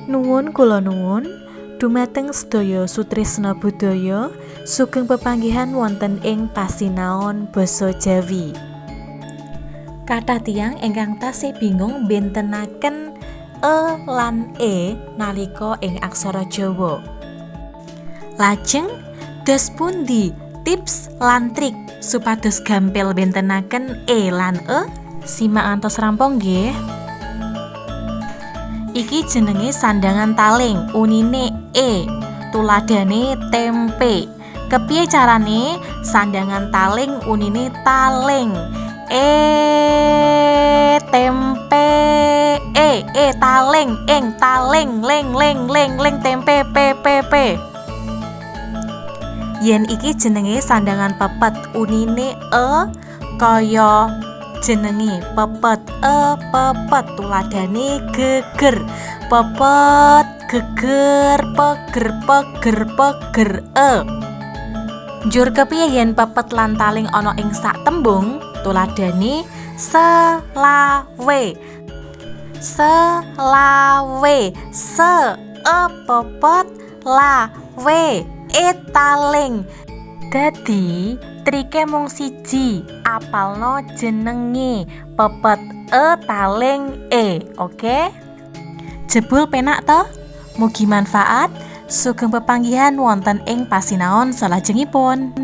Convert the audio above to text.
Nuwun kula nuwun dumateng sedaya sutresna budaya sugeng pepanggihan wonten ing pasinaon basa Jawi. Kathah tiyang ingkang tasih bingung mbentenaken e lan e nalika ing aksara Jawa. Lajeng dos pundi tips lan trik supados gampil mbentenaken e lan e? Simak ngantos rampung nggih. Iki jenenge sandangan taling, unine e, tuladhane tempe. Kepiye carane? Sandangan taling unine taling. E tempe e e taling ing taling ling ling ling ling tempe p p p. Yen iki jenenge sandangan pepet, unine e kaya jenenge pepet e pepet, tuladhane geger. Pepet geger peger peger peger e. Njur kepiye yen pepet lan taling ana ing sak tembung? Tuladhane selawe. Selawe, se e pepet la we e taling. Dadi trike mung siji, apalno jenenge pepet e taling e. Oke? Jebul penak to? Mugi manfaat. Sugeng pepanggihan wonten ing pasinaon salajengipun.